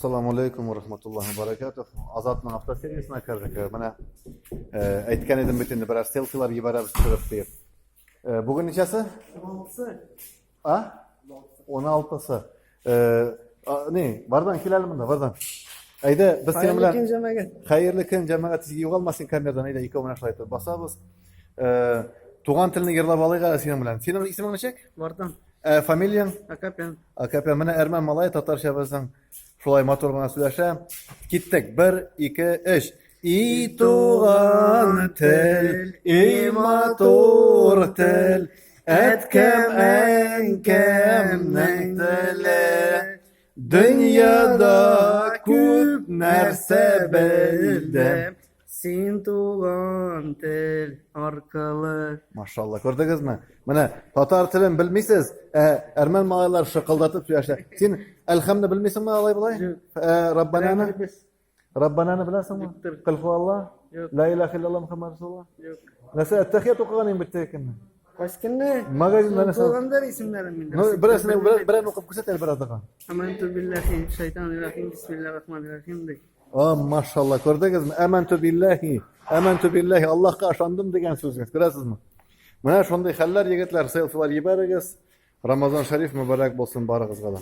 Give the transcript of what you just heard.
Ассаламу алейкум ва рахматуллахи ва баракатух. Азатның автосервисына кердек. Менә әйткән идем бит инде берәр селфилар җибәрәбез төшереп диеп. Бүген ничәсе? 16-сы. А? 16-сы. Ни, бардан кил әле монда, бардан. Әйдә, без синең белән Хәерле көн, җәмәгать. Хәерле көн, җәмәгать. Югалма син камерадан, әйдә, икәү менә шулай итеп басабыз. Туган телне йырлап алыйк әле синең белән. Синең исемең ничек? Вардан. Фамилияң? Акапян. Акапян. Менә әрмән малае татарча безнең шулай матур гына сөйләшә. Киттек. Бер, ике, өч. И туган тел, и матур тел, әткәм, әнкәмнең теле. Дөньяда күп нәрсә белдем. Син туган тел аркылы. Машалла, күрдегезме? Менә татар телен белмисез, ә әрмән малайлар шыкылдатып сөйләшә. Син әлхәмне белмисеңме алай болай? Ә, Раббананы? Раббананы беләсеңме? Кыл хуалла? Юк. Ла илаһа иллаллах Мухаммад расулуллах? Юк. Нәрсә, әттәхият укыган инде бит кемне? Кайсы көнне? Магазинда нәрсә? Укыгандыр исемнәрен мин. Ну, берәрсен берәр укып күрсәт әле бераз дагы. Аманту биллахи шайтанир рахим бисмиллахир рахманир рахим ди. А, машалла, күрдегезме? Әмәнту биллахи, әмәнту биллахи, Аллаһка ышандым дигән сүз, күрәсезме? Менә шундый хәлләр, егетләр, селфилар җибәрегез. Рамазан шәриф мөбарәк булсын барыгызга да.